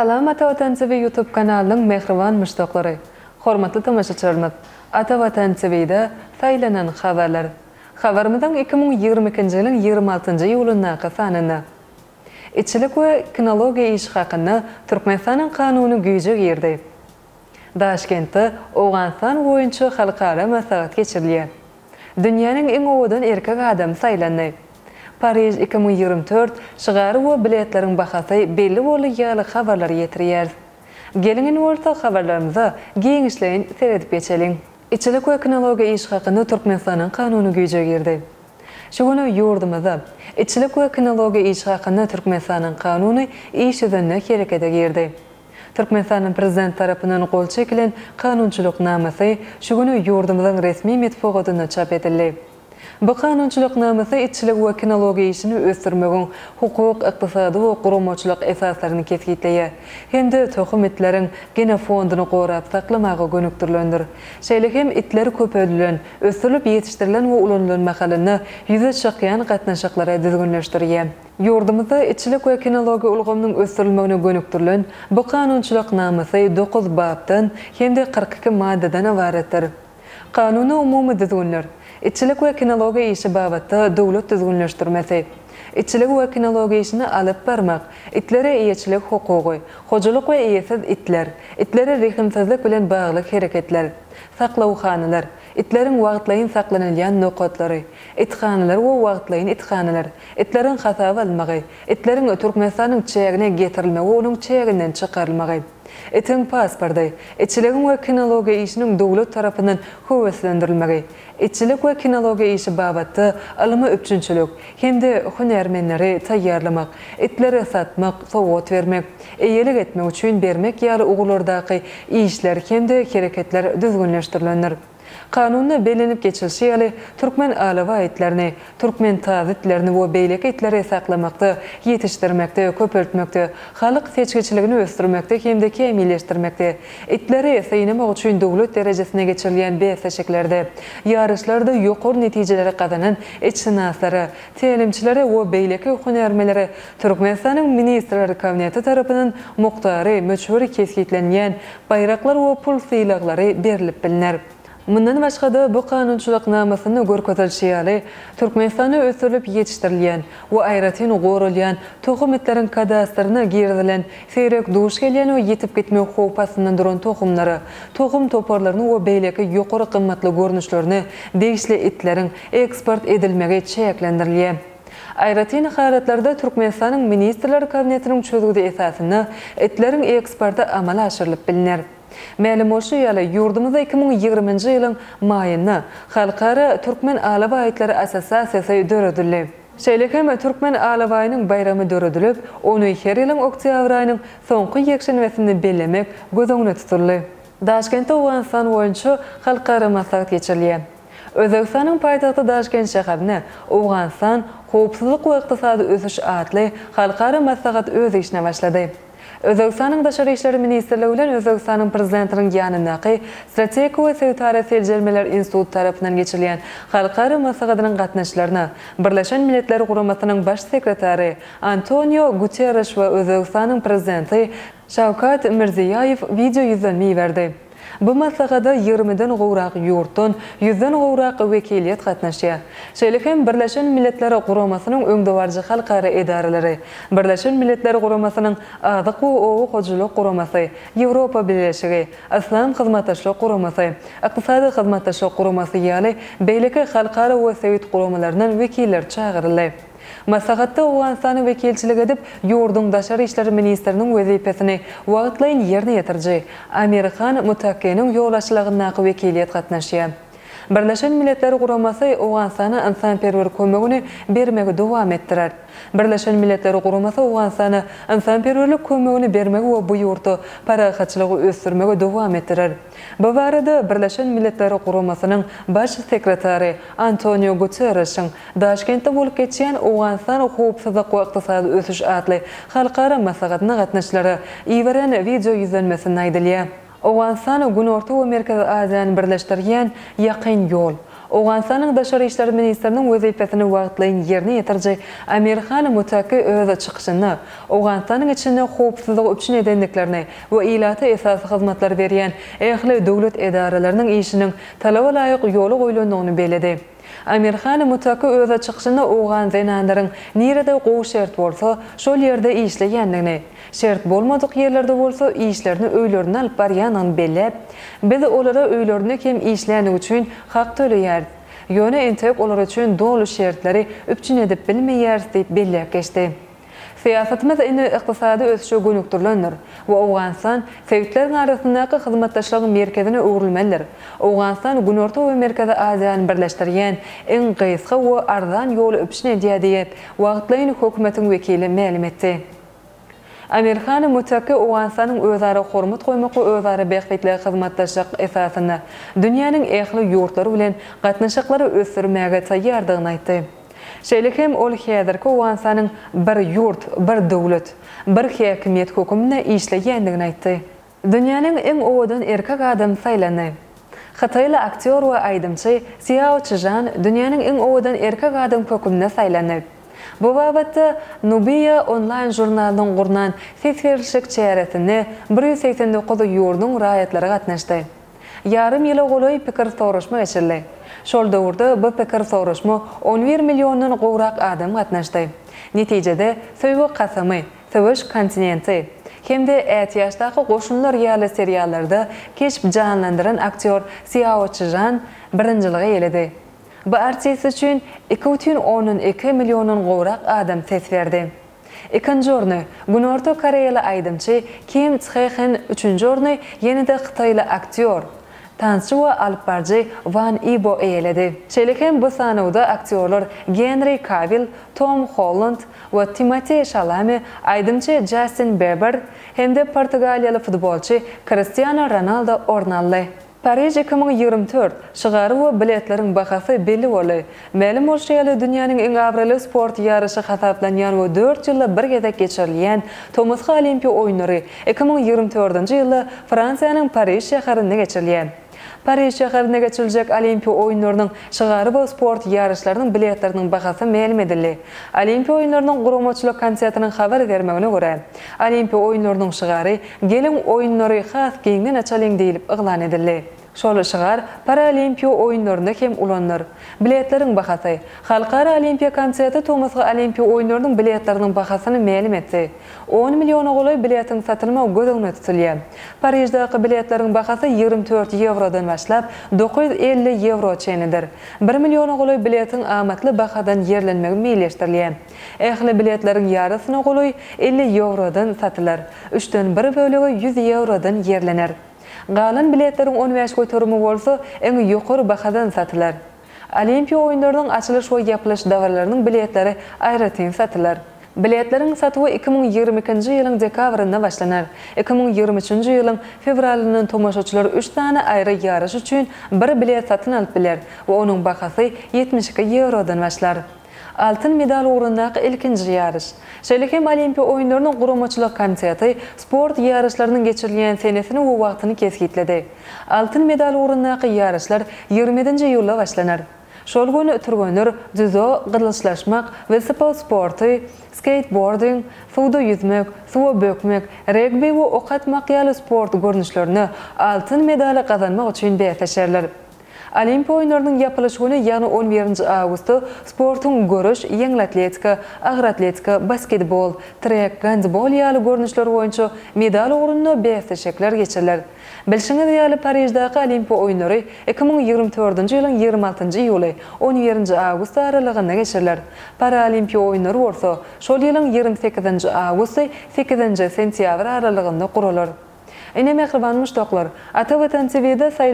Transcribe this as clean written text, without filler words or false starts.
Salam Ata Watan TV YouTube kanalynyň mähriban muşdaklary! Hormatly tomaşaçylarymyz! Ata Watan TV-de saýlanan habarlar. Habarymyzyň 2022-nji ýylyň 26-njy iýulyndaky sanynda. Itçilik we kinologiýa işi hakynda Türkmenistanyň Kanuny güýje girdi. Daşkentde Owganystan boýunça halkara maslahat geçirilýär. Dünýäniň iň owadan erkek adamy saýlandy. Pariž 2024 şygary we biletleriň bahasy belli boldy ýaly habarlary ýetirýäris. Geliň indi bolsa habarlarymyza giňişleýin seredip geçeliň. Itçilik we kinologiýa işi hakynda Türkmenistanyň Kanuny güýje girdi. Şu gün ýurdumyzda Itçilik we kinologiýa işi hakynda Türkmenistanyň Kanuny iş ýüzünde herekete girdi. Türkmenistanyň Prezidenti tarapyndan gol çekilen kanunçylyk namasy şu gün ýurdumyzyň resmi metbugatynda çap edildi. Bu kanunçylyk namasy itçilik we kinologiýa işini ösdürmegiň hukuk, ykdysady we guramaçylyk esaslaryny kesgitleýär hem-de tohum itleriň genofondyny gorap saklamaga gönükdirilendir. Şeýle hem itler köpeldilen, ösdürilip ýetişdirilen we ulanylan mahalynda ýüze çykýan gatnaşyklary düzgünleşdirýär. Ýurdumyzda itçilik we kinologiýa ulgamynyň ösdürilmegine gönükdirilen bu kanunçylyk namasy dokuz bapdan hem-de 42 maddadan ybaratdyr. Kanuna umumy düzgünler, itçilik we kinologiýa işi babatda döwlet düzgünleşdirmesi, itçilik we kinologiýa işini alyp barmak, itlere eýeçilik hukugy, hojalyk we eýesiz itler, itlere rehimsizlik bilen bagly hereketler, saklawhanalar, itleriň wagtlaýyn saklanylýan nokatlary, ithanalar we wagtlaýyn ithanalar, itleriň hasaba alynmagy, itleriň Türkmenistanyň çägine getirilmegi we onuň çäginden çykarylmagy, itiň pasporty, itçiligiň we kinologiýa işiniň döwlet tarapyndan höweslendirilmegi, itçilik we kinologiýa işi babatda ylmy üpjünçilik hem-de hünärmenleri taýýarlamak, itleri satmak, sowgat bermek, eýelik etmek üçin bermek ýaly ugurlardaky işler hem-de hereketler düzgünleşdirilendir. Kanunda bellenip geçilişi ýaly, türkmen alabaý itlerini, türkmen tazy itlerini we beýleki itleri saklamakda, ýetişdirmekde, köpeltmekde, halk seçgiçiligini ösdürmekde hem-de kämilleşdirmekde, itleri synamak üçin döwlet derejesinde geçirilýän bäsleşiklerde, ýaryşlarda ýokary netijeleri gazanan itşynaslara, tälimçilere we beýleki hünärmenlere Türkmenistanyň Ministrler Kabineti tarapyndan mukdary, möçberi kesgitlenýän baýraklar we pul sylaglary berlip bilner. Mundan başga-da, bu kanunçylyk namasynda görkezilişi ýaly, Türkmenistanda ösdürilip ýetişdirilýän we aýratyn goralýan tohum itleriň kadastryna girizilen seýrek duş gelýän we ýitip gitmek howpy astynda duran tohumlara, tohum toparlaryny we beýleki ýokary gymmatly görnüşlerine degişli itleriň eksport edilmegi çäklendirilýär. Aýratyn halatlarda Türkmenistanyň Ministrler Kabinetiniň çözgüdi esasynda itleriň eksporty amala aşyrylyp bilner. Mälim bolşy ýaly, ýurdumyzda 2020-nji ýylyň maýynda Halkara Türkmen alabaý itleri assosiasiýasy döredildi. Şeýle hem Türkmen alabaýynyň baýramy döredilip, ony her ýylyň oktýabr aýynyň soňky ýekşenbesinde bellemek göz öňünde tutuldy. Daşkentde Owganystan boýunça halkara maslahat geçirilýär. Özbegistanyň paýtagty Daşkent şäherinde Owganystan, howpsuzlyk we ykdysady ösüş atly halkara maslahat öz işine başlady. Özbegistanyň Daşary işler ministrligi bilen Özbegistanyň Prezidentiniň ýanyndaky Strategik we sebitara seljermeler instituty tarapyndan geçirilýän halkara maslahatynyň gatnaşyjylaryna Birleşen Milletler Guramasynyň Baş sekretary Antonio Guterreş we Özbegistanyň Prezidenti Şawkat Mirziýaýew wideo ýüzlenme iberdi. Bu maslahata ýigrimiden gowrak ýurtdan ýüzden gowrak wekiliýet gatnaşýar. Şeýle hem Birleşen Milletler Guramasynyň öňdebaryjy halkara edaralary, Birleşen Milletler Guramasynyň Azyk we oba hojalyk guramasy, Ýewropa Bileleşigi, Yslam Hyzmatdaşlyk Guramasy, Ykdysady Hyzmatdaşlyk Guramasy ýaly beýleki halkara we sebit guramalaryndan wekiller çagyryldy. Maslahatda Owganystana wekilçilik edip, ýurduň daşary işler ministriniň wezipesini wagtlaýyn ýerine ýetiriji Amir Han Mutakkiniň ýolbaşçylygyndaky wekiliýet gatnaşýar. Birleşen Milletler Guramasy Owganystana ynsanperwer kömegini bermegi dowam etdirer. Birleşen Milletler Guramasy Owganystana ynsanperwerlik kömegini bermegi we bu ýurtda parahatçylygy ösdürmegi dowam etdirer. Bu barada Birleşen Milletler Guramasynyň Baş sekretary Antonio Guterreşiň Daşkentde bolup geçýän Owganystan howpsuzlyk we ykdysady ösüş atly halkara maslahatyna gatnaşyjylara iberen wideo ýüzlenmesinde aýdylýar. Owganystan Günorta we Merkezi Aziýany birleşdirýän ýakyn ýol. Owganystanyň daşary işler ministriniň wezipesini wagtlaýyn ýerine ýetiriji Amir Han Muttaki öz çykyşynda Owganystanyň içinde howpsuzlygy üpjün edendiklerini we ilata esasy hyzmatlary berýän ähli döwlet edaralarynyň işiniň talaba laýyk ýola goýlandygyny belledi. Amir Han Muttaki öz çykyşynda owgan zenanlaryň nirede gowy şert bolsa, şol ýerde işleýändigini, şert bolmadyk ýerlerde bolsa işlerini öýlerinde alyp barýandygyny belläp, Biz olara öýlerinde hem işländigi üçin hak töleýäris. Ýöne entek olar üçin doly şertleri üpjün edip bilmeýäris diýip belläp geçdi. Syýasatymyz indi ykdysady ösüşe gönükdirilendir we Owganystan sebitleriň arasyndaky hyzmatdaşlygyň merkezine öwrülmelidir. Owganystan Günorta we Merkezi Aziýany birleşdirýän iň gysga we arzan ýoly üpjün edýär diýip, wagtlaýyn hökümetiň wekili mälim etdi. Amirhan Muttaki Owganystanyň özara hormat goýmak we özara bähbitli hyzmatdaşlyk esasynda dünýäniň ähli ýurtlary bilen gatnaşyklary ösdürmäge taýýardygyny aýtdy. Şeýle hem ol häzirki Owganystanyň bir ýurt, bir döwlet, bir häkimiýet höküminde işleýändigini aýtdy. Dünýäniň iň owadan erkek adamy saýlandy. Hytaýly aktýor we aýdymçy Siao Çžan dünýäniň iň owadan erkek adamy höküminde saýlandy. Bu babatda Nubia onlaýn žurnalynyň gurnan ses berlişik çäresine 189 ýurduň raýatlary gatnaşdy. Ýarym ýyla golaý pikir soraşma geçirildi. Şol döwürde bu pikir soraşma 11 milliondan gowrak adam gatnaşdy. Netijede, Söýgi kasamy, Söweş kontinenti hem-de Ätiýaçdaky goşunlar ýaly seriallarda keşp janlandyran aktýor Siao Çžan birinjiligi eýeledi. Bu artist üçin 2,2 milliondan gowrak adam ses berdi. Ikinji orny Günorta koreýaly aýdymçy Kim Çhe Hyn, üçünji orny ýene-de hytaýly aktýor, tansçy we alypbaryjy Wan Ibo eýeledi. Şeýle hem bu sanawda aktýorlar Genri Kawil, Tom Holland we Timoti Şalame, aýdymçy Jastin Biber hem-de portugaliýaly futbolçy Kristiano Ronaldo orun aldy. Pariž 2024 şygary we biletleriň bahasy belli boldy. Mälim bolşy ýaly, dünýäniň iň abraýly sport ýaryşy hasaplanýan we dört ýylda bir gezek geçirilýän tomusky Olimpiýa oýunlary 2024-nji ýylda Fransiýanyň Pariž şäherinde geçirilýär. Pariž şäherinde geçiriljek Olimpiýa oýunlarynyň şygary we sport ýaryşlarynyň biletleriniň bahasy mälim edildi. Olimpiýa oýunlarynyň guramaçylyk komitetiniň habar bermegine görä, Olimpiýa oýunlarynyň şygary Geliň, oýunlary has giňden açalyň diýlip yglan edildi. Şol şygar Paralimpiýa oýunlarynda hem ulanylar. Biletleriň bahasy. Halkara Olimpiýa komiteti tomusky Olimpiýa oýunlarynyň biletleriniň bahasyny mälim etdi. On milliona golaý biletiň satylmagy göz öňünde tutulýar. Pariždaky biletleriň bahasy 24 ýewrodan başlap, 950 ýewro çenlidir. Bir milliona golaý biletiň amatly bahadan ýerlenmegi meýilleşdirilýär. Ähli biletleriň ýarysyna golaý 50 ýewrodan satylar. Üçden bir bölegi 100 ýewrodan ýerlener. Galan biletleriň 15 göterimi bolsa iň ýokary bahadan satylar. Olimpiýa oýunlarynyň açylyş we ýapylyş dabaralarynyň biletleri aýratyn satylar. Biletleriň satuwy 2022-nji ýylyň dekabrynda başlanar. 2023-nji ýylyň fewralyndan tomaşaçylar üç sany aýry ýaryş üçin bir bilet satyn alyp biler we onuň bahasy 72 ýewrodan başlar. Altyn medal ugrundaky ilkinji ýaryş. Şeýle hem Olimpiýa oýunlarynyň guramaçylyk komiteti sport ýaryşlarynyň geçirilýän senesini we wagtyny kesgitledi. Altyn medal ugrundaky ýaryşlar 27-nji iýulda başlanar. Şol gün türgenler dzýudo, gylyçlaşmak, welosiped sporty, skeýtbording, suwda ýüzmek, suwa bökmek, regbi we ok atmak ýaly sport görnüşlerinde altyn medaly gazanmak üçin bäsleşerler. Olimpiýa oýunlarynyň ýapylyş güni, ýagny on birinji awgustda sportuň göreş, ýeňil atletika, agyr atletika, basketbol, trek, gandbol ýaly görnüşleri boýunça medal ugrunda bäsleşikler geçiriler. Bilşiňiz ýaly, Pariždaky Olimpiýa oýunlary 2024-nji ýylyň 26-njy iýuly, on birinji awgusty aralygynda geçiriler. Paralimpiýa oýunlary bolsa, şol ýylyň 28-nji awgusty, sekizinji sentýabr aralygynda guralar. Ine, mähriban muşdaklar, Ata Watan TVde saýlan.